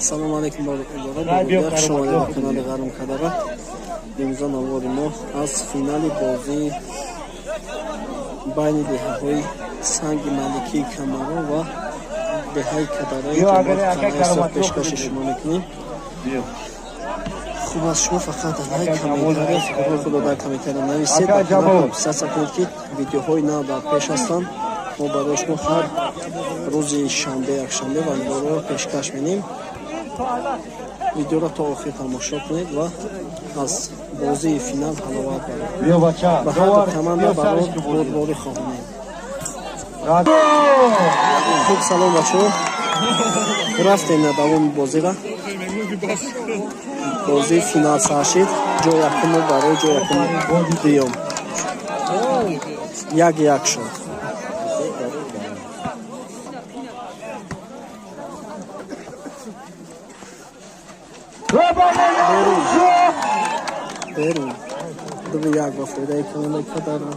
Салом алейкум бародарон, хуш омадед ба канали Ғарм Кадара. Имрӯза навори мо аз финали бозии байни деҳаҳои Санги Маликии Камаро ва деҳаи Кадараи ҷамоати пешкаши шумо мекунем. Хуб аст, шумо фақат лайк, комментария, фикрҳои худро дар комментария нависед ва канал подписаться кунед, ки видеоҳои нав дар пеш ҳастанд. Мо барои шумо ҳар рӯзи шанбе, якшанбе валиҳоро пешкаш менем. Видеоро то охир тамошо кунед ва аз бозии финал ҳаловат баред. Ба ҳар ду команда барор бурдборӣ хоҳонем. Хуб, салом бачаҳо. Рафтем на давоми бозира. Бозии финал сар шид. Ҷои якуму барои ҷои якуму дуюм. 1-1 шуд. Берун. Берун. 2-1 ба фоидаи командаи Кадара.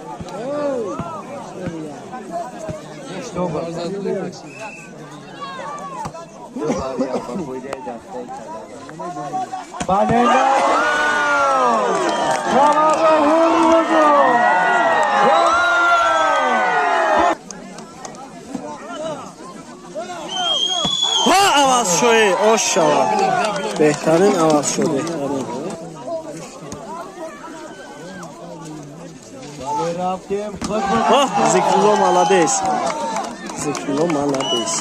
Ва аваз шуи, ош шавад. Беҳтарин аваз шуд, беҳтарин. Оҳ, Зикрулло молодец. Зикрулло молодец.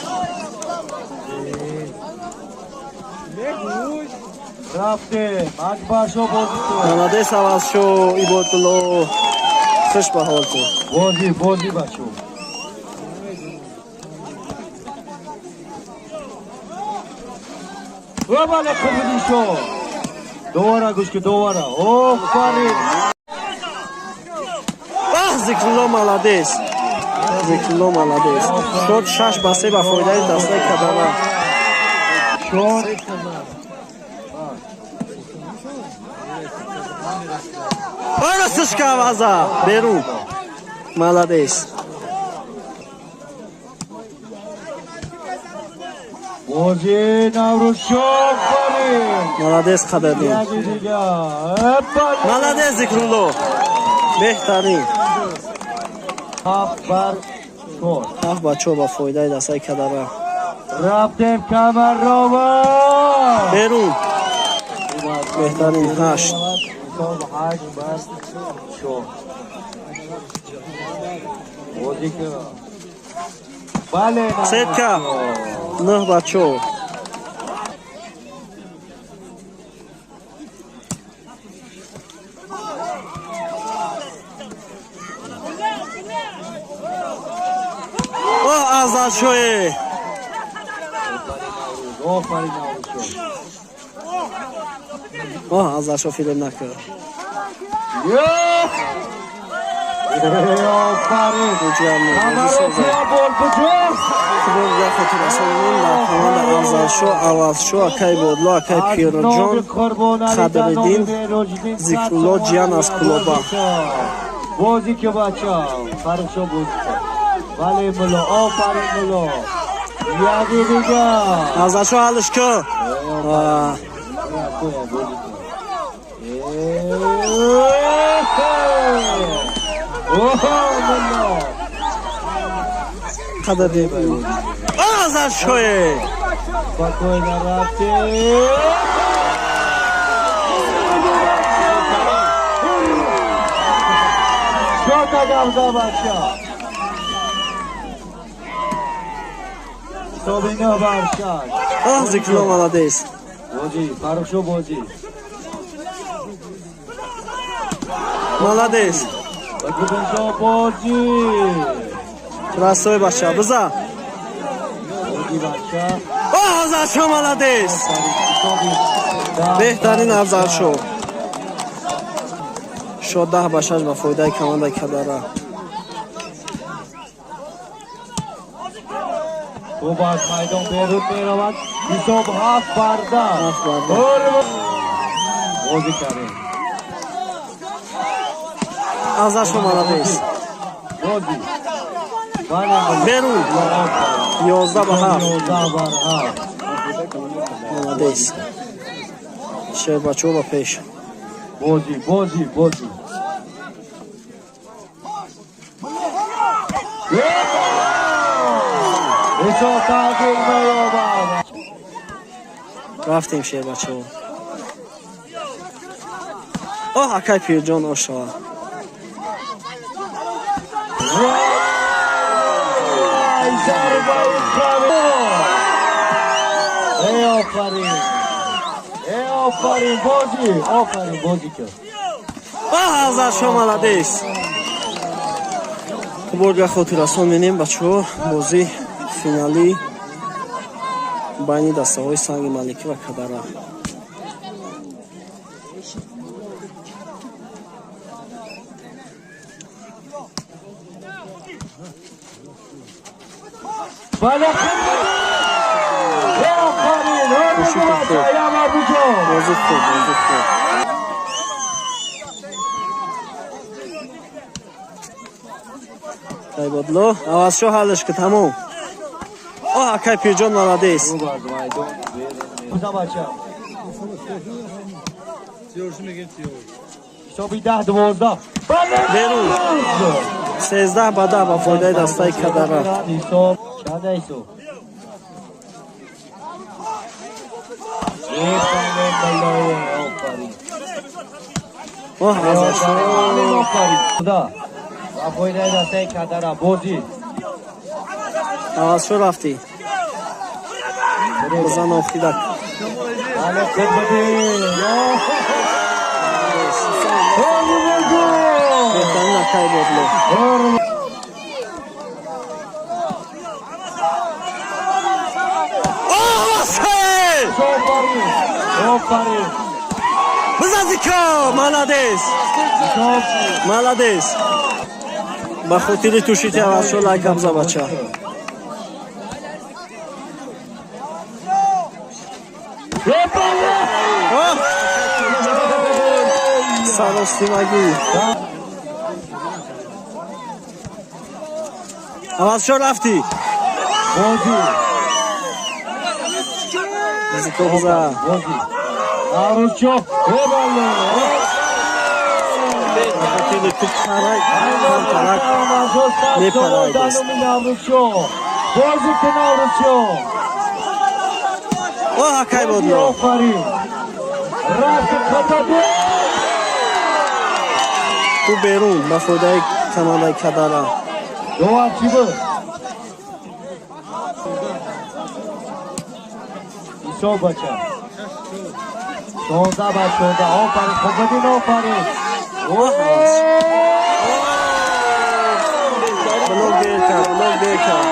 Молодец аваз шуд, Ибодулло. Хуш ба ҳолтон. Бозӣ, бозӣ бачо. Бале, қубуди шо. Довара гӯш ки довара. Офарин. Аҳ, Зикрулло молодец. Зикрулло молодец. Шод 6-3 ба фоидаи дастаи Кадара. Шод. Ора сушка аваза. Берун. Молодец. Бозӣ Наврӯзшо, офарин. Молодец Қадриддин. Молодец Зикрулло. Беҳтарин. 7-4. 7-4 ба фоидаи дастаи Кадара. Рафтем Камарова. Берун. Беҳтарин 8. 8-4. Бозӣ бале. Сетка. 9-4. Оҳ, Афзалшоҳе. Офарин Наврӯзшо. Оҳ, Афзалшоҳ филм накард. Офарин. Хотиррасонем дар команда Афзалшо, Авазшо, акай Бодло, акай Пирҷон, Қадриддин, Зикрулло, Ҷиян аз Кулоба. Бозӣ ки бача, Фаррухшо бозӣ кард. Бале мулло, офарин мулло. Яди дигар. Афзалшо ҳаллиш кун. Қадриддин. Афзалшое. Спокойно рафтем. Шота гавза бача. Ҳисоби 9-6. Оҳ, Зикрулло молодец. Бозӣ, Фаррухшо бозӣ. Молодец. Бакубиншо бозӣ. Красавый бача, биза. Бозӣ бача. Оҳ, Афзалшо молодец. Беҳтарин Афзалшо. Шод 10-6 ба фоидаи командаи Кадара. Хуб аз майдон берун меравад. Ҳисоб 7-10. 7-10. Бозӣ кардем. Афзалшо молодец. Бозӣ. Берун. 11-7. 11-7. Молодец. Шербачо ба пеш. Бозӣ, бозӣ, бозӣ. Ҳисоб тағйир меёбад. Рафтем, шербачо. Оҳ, акай Пирҷон, ошава. Вай, зарбаи қавӣ! Эй, офарин! Эй, офарин, бозӣ! Офарин, бозӣ кард. Оҳ, Азаршо, молодец. Борга хотиррасон менем, бачаҳо, бозӣ финалӣ байни дастаҳои Санги Маликӣ ва Кадара. Бале, эй, офарин! Абуҷон! Бозӣ хуб, бозӣ хуб. Кайбодло, Авазшо, ҳаллиш ки, тамом. Оҳ, акай Пирҷон, молодец. Буза, бача. Ҳисоби 10-12. Бале! Берун. 13-10 ба фоидаи дастаи Кадара. Ҳисоб чанд ҳисоб? Офарин! Оҳ, Азаршо. Офарин! Худо. Ба фоидаи дастаи Кадара бозӣ. Авазшо, рафтӣ. Бизан охидак. Бале, Қутбиддин. Беҳтарин, акай Бодло. Офарин! Офарин! Бизан, зико, молодец. Молодец. Ба хотири тушити Авазшо лайка биза, бача. Оҳ! Саростимагӣ. Авазшо, рафтӣ. Бозӣ. Зико, биза. Бозӣ. Наврӯзшо. Бале! Ба хотири ту парай, камтарак мепарай, дӯст. Наврӯзшо. Бозӣ ки, Наврӯзшо. Оҳ, акай Бодло. Офарин! Рафти хатаби. Ту берун ба фоидаи командаи Кадара. Довар чӣ буд? Ҳисоб, бача. 16-16. Офарин, Қутбиддин, офарин. Оҳ, Аваз. Блок дер кард, блок дер кард.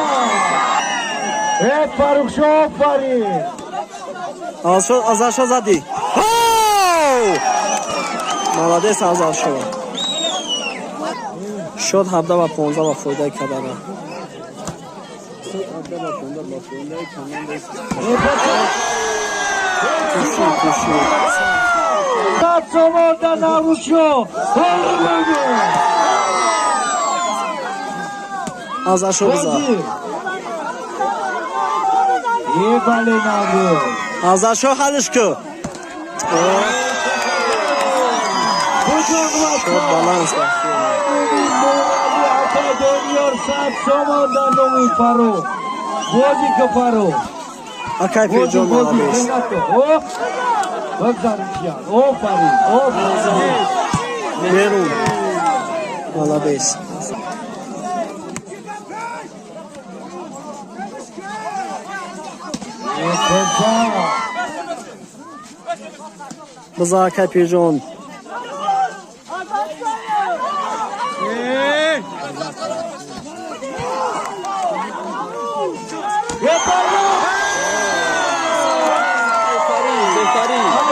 Эй, Фаррухшо, офарин! Авазшо, Азаршо, задӣ. Молодец, Азаршо. Шод 17-15 ба фоидаи Кадара. 17-15 ба фоидаи командаи. Туши, туши. 100 сомон дар Наврӯзшо. Азаршо, биза. Е, бале, Наврӯз. Азаршо, ҳаллиш ку. Шод баланс. Донёр 100 сомон дар номи Фаррух. Бозӣ ки, Фаррух. Акай Пирҷон, молодец. Бигзаришян. Офарин, офарин. Берун. Молодец. Биза. Биза, акай Пирҷон.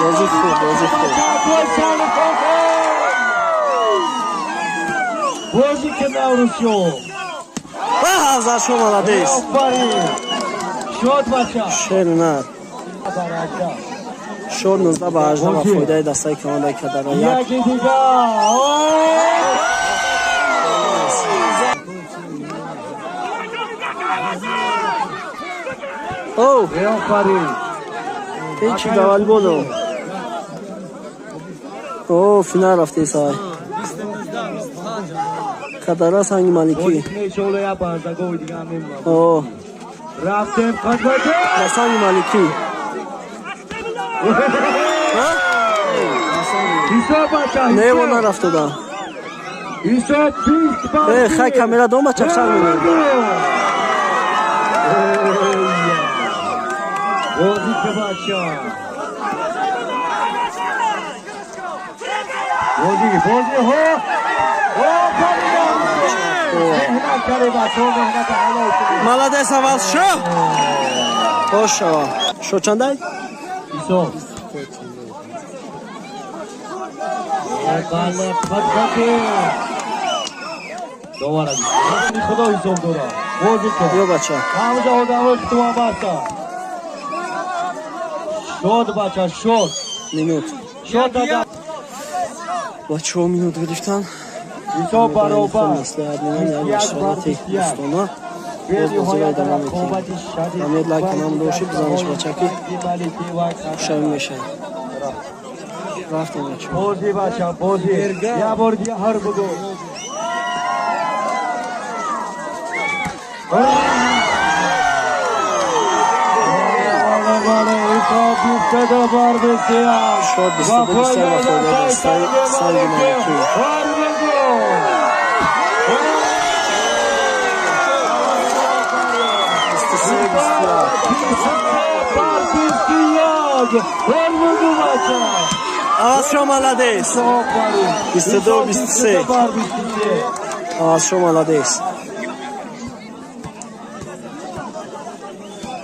Бозӣ хуб, бозӣ хуб. Бозӣ ки, Наврӯзшо. Азаршо, молодец. Офарин. Шод, бача. Шер нар. Барака. Шод 19-18 ба фоидаи дастаи командаи Кадара. Як Яки дигар. Оу! Офарин. Ҳечи давалболо. О, финал рафтесай. Кадара Санги Маликӣ. О. Рафтем Ба Санги Маликӣ. Не, во нарафтода. Э, хай камера дома чақчақ менем. Бозӣ ки бача. Бозӣ, бозӣ, ҳо! Меҳнат кардем бачаҳо, меҳната ҳалол кунед. Молодец, аввал шо. Хош шава. Шо чандай? Исо. Бале, қадқати. Довара. Худо ҳисоб дора. Бозӣ кун. Ё бача. Ҳамза одамои хутума баста. Шод бача, шод. Минут. Шод дада. Бачаҳо минут гирифтан. Ҳисоб баробар. Маслиҳат менам як машварати дӯстона. Боз бозиро идома медиҳем. Ҳамед лайк канам доши бизаниш бачаки хушавӣ мешавад. Рафтем бачаҳо. Бозӣ бача, бозӣ. Я бор дига ҳар бугу. Шод 22 23 ба фоидаи дастаи Санги Маликӣ. 23 21. Авазшо молодец. 22 23. Авазшо молодец.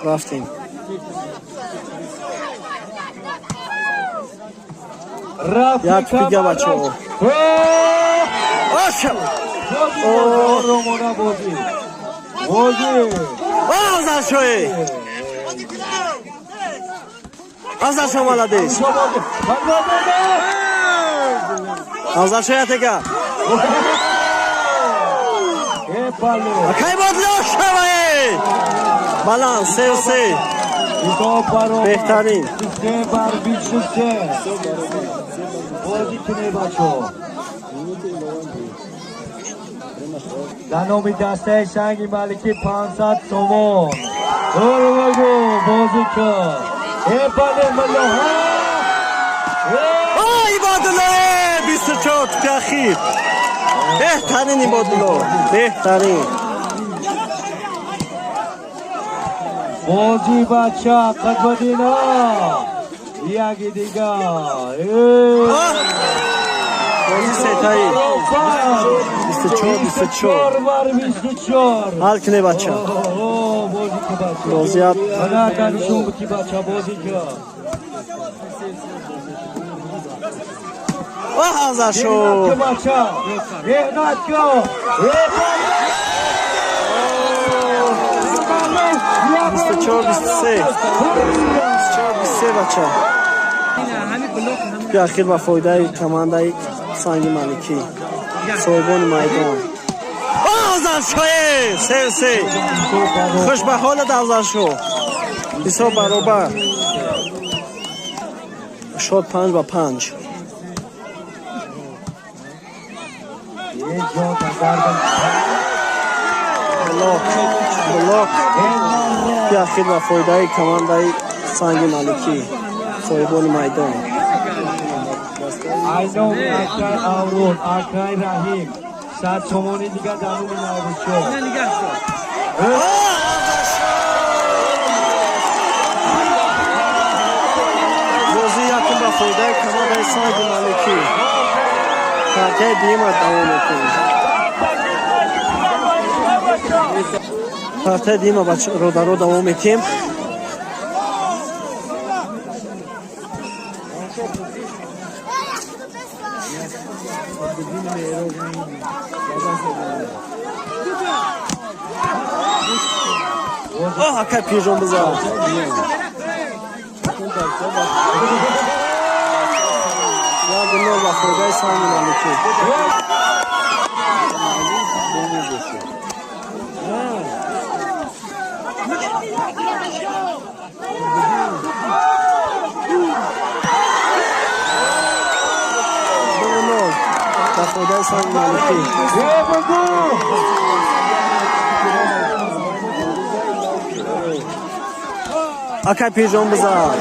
Рафтем. Як пига бачаҳо. Оша! Афзалшои! Афзалшо молодец. Афзалшо ятега. Акай бодло шавае! Баланс 3-3. Беҳтарин. Бозӣ кунед бачаҳо. Дар номи дастаи Санги Маликӣ 500 сомон. Ҳурвагу бозӣ кун. Э бале миллоҳо. О, Ибодулло 24 тупи ахир. Беҳтарин Ибодулло. Беҳтарин. Бозӣ бача Қадбадино. Яки дига. Бозӣ сетаи. 24 24. Бар 24. Ҳал кунед бача. Бозӣ ки бача. Розият. Ана канишон ки бача бозӣ ки. О, Афзалшо. Бача. Меҳнат кун. 24 23. 24 23 бача. Тупи ахир ба фоидаи командаи Санги Маликӣ. Соҳибони майдон. Афзалшое! 3-3. Хуш ба ҳолат Афзалшо. Ҳисоб баробар. Шод 5 ба 5. Блок. Блок. Тупи ахир ба фоидаи командаи Санги Маликӣ. Соҳибони майдон. Айном акай Аврон, акай Раҳим. 100 сомони дига дар номи Наврӯзшо. Бозӣ якум ба фоидаи командаи Санги Маликӣ. Партияи дуюма давом мекунем. Партияи дуюма родаро давом метиҳем. Оҳ, акай пирҷон бизан. 1-0 ба фоидаи Санги Маликӣ. Фоидаи Санги Маликӣ. Бугу! Акай Пирҷон, бизан.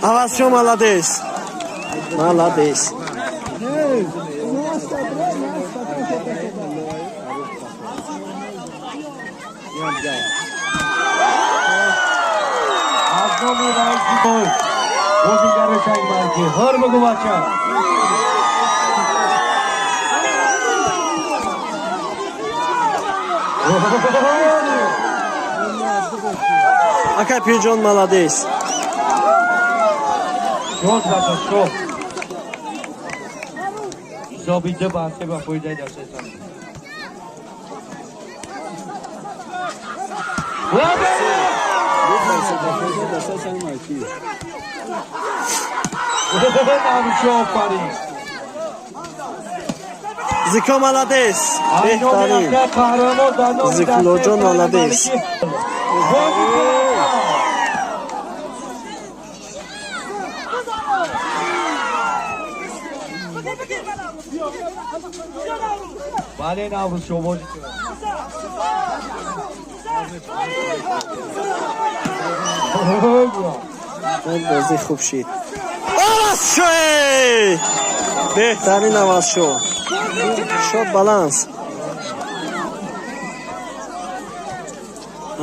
Авазшо, молодец, молодец. Аз номи раиси бозигари Санги Маликӣ ҳур бугу, бача. Акай Пирҷон, молодец. Шод, бача, шод. Ҳисоби 2-3 ба фоидаи дастаи Санги. 2-3 ба фоидаи дастаи Санги Маликӣ. Навшо, офарин. Зико, молодец, беҳтарин. Зикруллоҷон, молодец. Бозӣ. Бале, Наврӯзшо, бозӣ кунад. Бозӣ хуб шид. Авазшоe, беҳтарин авазшо. Шот баланс.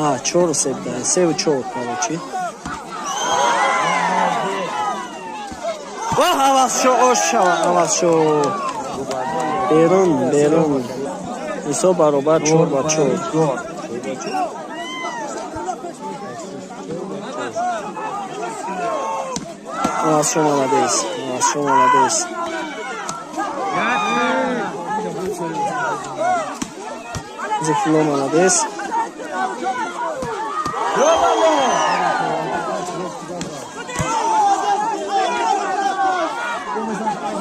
А, 4-3 да, 3-4, короче. Ваҳ, авазшо, ошава, авазшо. Берун, берун. Ҳисоб баробар, 4-4. Авазшо, молодец, авазшо, молодец. Зикрулло, молодец.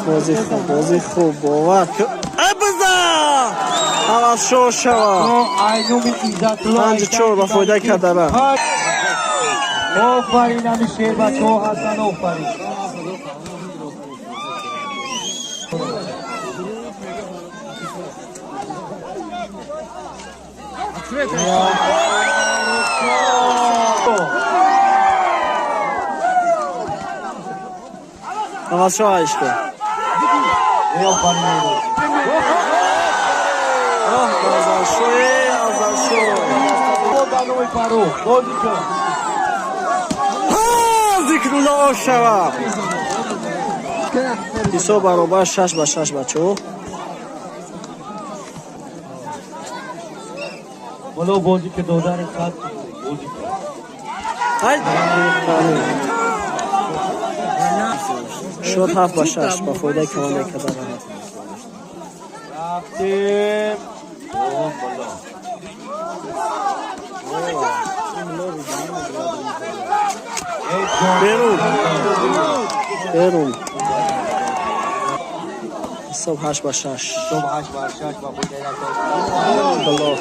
Бозӣ хуб, бозӣ хуб, бовар биза, авазшо, шава. 5-4 ба фоидаи Кадара. Офарин, ами шербачаҳо ҳастанд, офарин. Авазшо, айшка. Офарин. Азаршо, азаршо. Ба номи Фаррух, бозӣ кун. Зикрулло, ошава. Ҳисоб баробар, 6-6, бачаҳо. Ҳоло бозӣ ки додари хат, бозӣ кун. Ай, шуд 7-6 ба фоидаи командаи Кадара. Рафтем. Боло. Берун, берун. Ҳисоб 8-6. Ҳисоб 8-6 ба фоидаи Блок.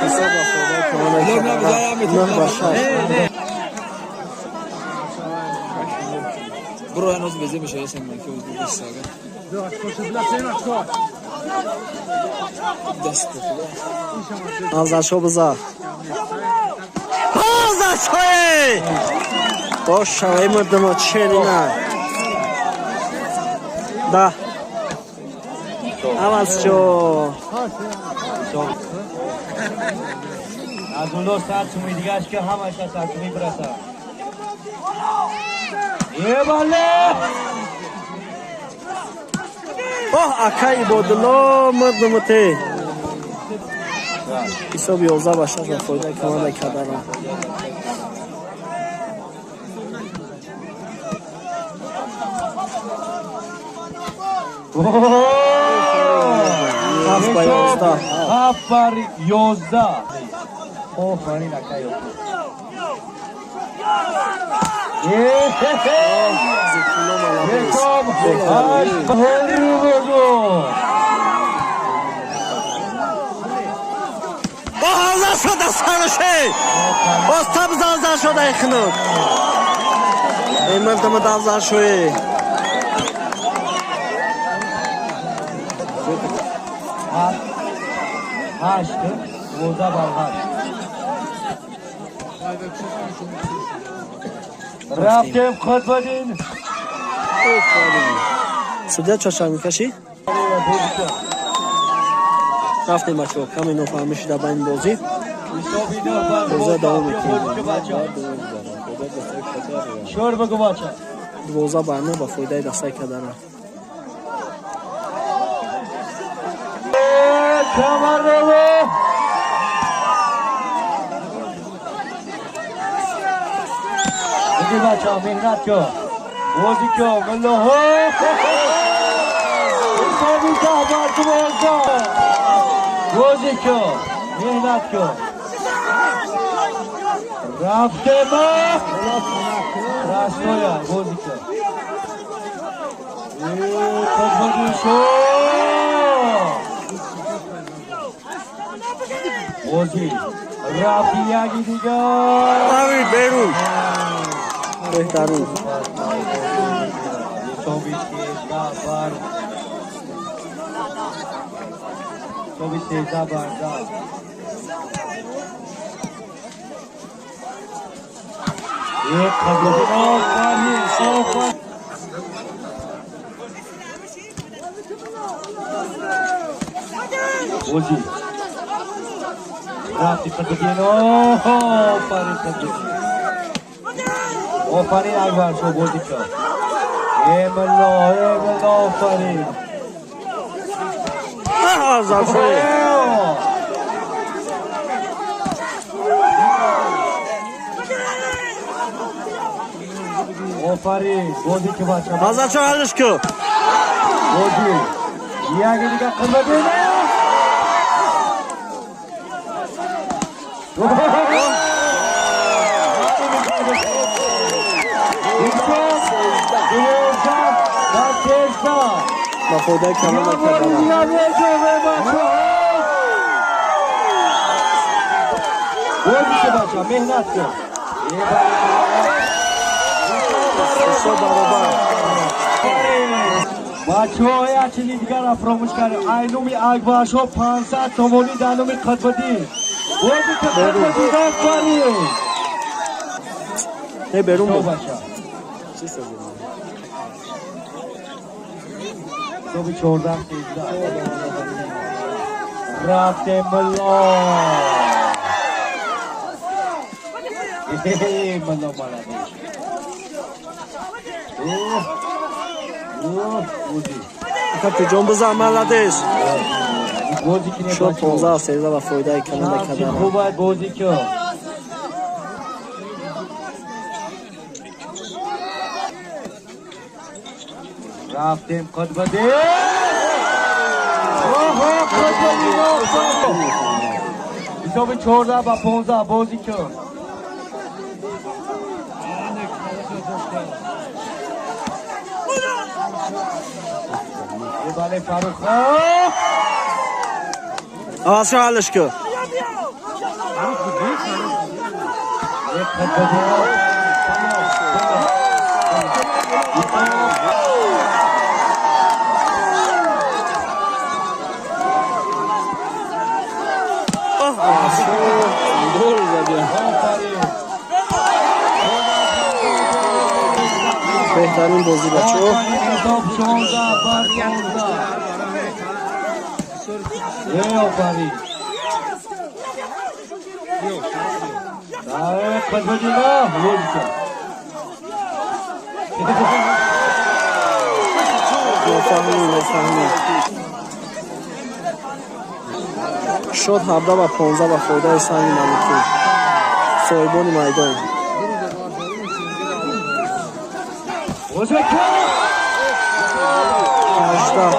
Ҳисоб ба фоидаи командаи Кадара, 9-6. Бро, ҳанӯз безе мешавад, Санги Маликӣ узбекистага. Даст худо. Азаршо, биза. Азаршое! Бошавай, мардумо, черина. Да. Авазшо. Аз оно 100 суми дигаш ки ҳамаша 100 суми бирасад. Ебале! Оҳ, акай Ибодулло, мардумуте. Ҳисоб 11-6 ба фоидаи командаи Кадара. 7-11. 7-11. Офарин, акай Ёқуб. Зикрулло, молодец. Бо шуда сарше. Боз таб занзан шуда хунук. Эмал дама давзар шуи. Ҳашт, 12 бар 8. Рафтем Қутбиддин. Судья чашам мекашӣ? Рафтем бачаҳо, каме нофаҳмӣ шуда байни бозӣ. Бозиро давом мекунем. Шор бигӯ бача. 12 бар 9 ба фоидаи дастаи Кадара. Камарова. Бигӯ бача, меҳнат кун. Бозӣ кун, муллоҳо. Ҳисоби 10 бар 12. Бозӣ кун, меҳнат кун. Рафтем. Растоя, бозӣ кун. Қутбиддин шуд. Бозӣ. Рафти яки дигар. Ави берун. Беҳтарин. Ҳисоби 13 бар ҳисоби 13 бар 10. Як Қутбиддин офарин, офарин. Бозӣ. Рафти Қутбиддин, офарин Қутбиддин. Офарин Акбаршо, бозӣ кун. Эй мулло, эй мулло, офарин. Афзал шуи. Офарин, бозӣ ки бача. Афзал шо ҳаллиш кун. Бозӣ. Яки дигар Қутбиддин. Ба фоидаи команда Кадара. Бозӣ ки бача, меҳнат кун. Ҳисоб баробар. Бачаҳо, як чизи дигарро фаромӯш кардем. Ай номи Акбаршо 500 сомонӣ дар номи Қутбиддин. Бозӣ ки Қутбиддин, офарин. Не берун буд. Бача. Ҳисоби 14 13. Рафтем мулло. Эй, мулло молодец. Оҳ. Оҳ, бозӣ. Капи ҷон бизан, молодец. Бозӣ ки не Шуд бачаҳо. 15 13 ба фоидаи команда Шамси Кадара. хуб аст, бозӣ кун. Рафтем Қутбиддин. Оҳо, Қутбиддин, офарин. Ҳисоби 14 ба 15, бозӣ кун. Бале, Фаррух. Аваз шо ҳаллиш кун. Як Қутбиддин. Офарин. Беҳтарин бозӣ бачаҳо. Офарин, ҳисоб 16 бар 15. Эй, офарин. Ай, Қутбиддин, бозӣ кун. Нофаҳмӣ, нофаҳмӣ. Шуд 17 ба 15 ба фоидаи Санги Маликӣ. Соҳибони майдон. Бозӣ кун. 18.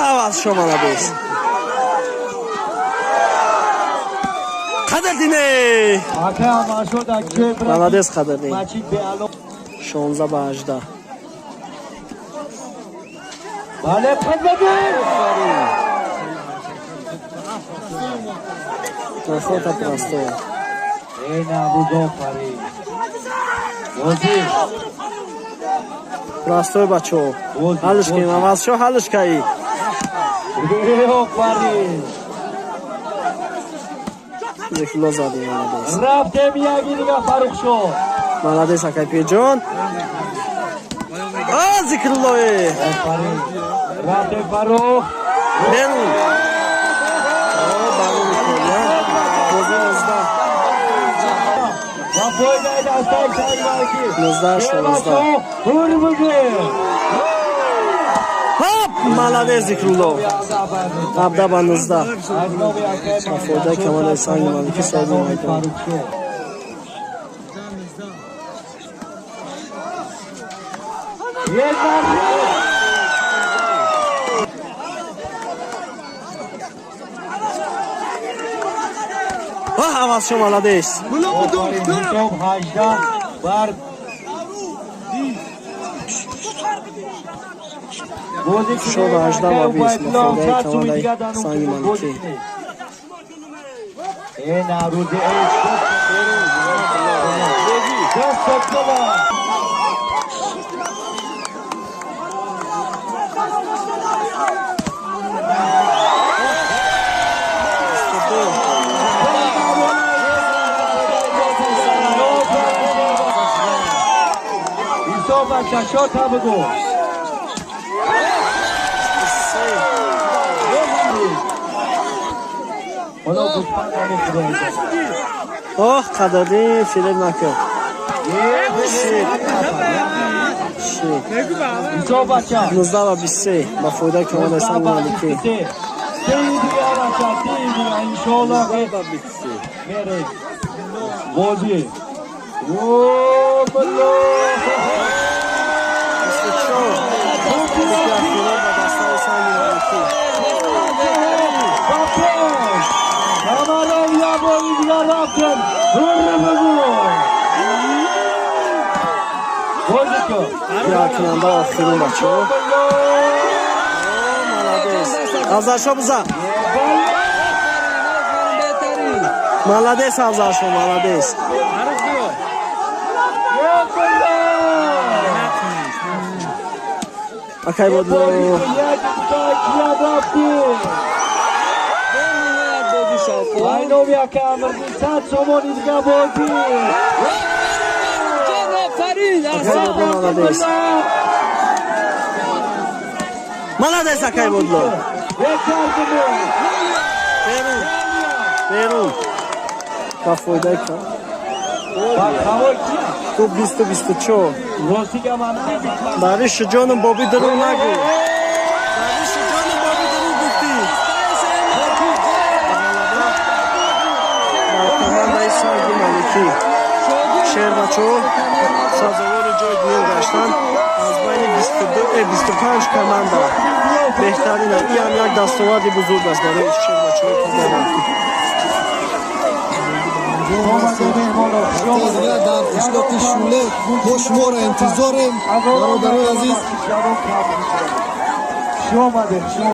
Аваз шо молодец. Қадрдине. Ака Амашо дар кӯи Молодец, Қадрдин. Мачид беало. 16 ба 18. Бале, Қадрдин. Нахота простой. Эй, Наврӯз, офарин. Бозӣ. Простой, бачаҳо. Ҳаллиш кунем, Авазшо, ҳаллиш каи. Эй, офарин. Зикрулло задем, молодец. Рафтем яки дига, Фаррухшо. Молодец, акай Пирҷон. А, Зикруллое. Офарин. Рафтем, Фаррух. Берун. Барони кория. Бозӣ 19. Ва фоидаи дастаи Санги Маликӣ. 19-16. Ҳурмузи. Ҳап! Молодец, Зикрулло. 17 ба 19. Аз номи акай Ба фоидаи командаи Санги Маликӣ, соҳиби майдон. Фаррухшо. Як маротиба. Ва, Авазшо, молодец. Офарин, ҳисоб 18 бар бозӣ. Шода 18 ба 20 ба фоидаи командаи Санги Маликӣ. Э, Наврӯзи, э, даст тола. 22. Ҳисоб, бача, шота бугӯ. 23. Ҳоло гӯспанд намехӯрад. Оҳ, Қадрдин, фиреб накард. Шит. Шит. Ҳисоб, бача. 19 ба 23 ба фоидаи командаи Санги Маликӣ. Сеи дига, бача, сеи дига, иншоаллоҳ мерем. Бозӣ. О, балло! 24. Ба дастаи Санги Маликӣ. Ба пеш! Камаров, як бори дигар рафтем. Ҳурра бигӯ! Бозӣ кун. Якунанда охирин, бачаҳо. Молодец. Афзалшо, бизан. Молодец, Афзалшо, молодец. Як балло! Акай Бодло. Як як рафтем. Айноми ака Амирдин 100 сомони дига бозӣ. Акай Бодло, молодец. Молодец, акай Бодло. Берун. Берун. Ба фоидаи ту 20-24. Бари Шуҷону Боби дурӯғ нагӯ. Бари Шуҷону Боби дурӯғ гуфтӣ. Бар командаи Санги Маликӣ. Шербачо сазовори ҷои дуюм гаштанд аз байни 25 команда. Беҳтарина. Иам як дастоварди бузург аст барои шербачои команда. Дар қишлоқи Шуле мо шуморо интизорем, бародарои азиз. Шумо омадед.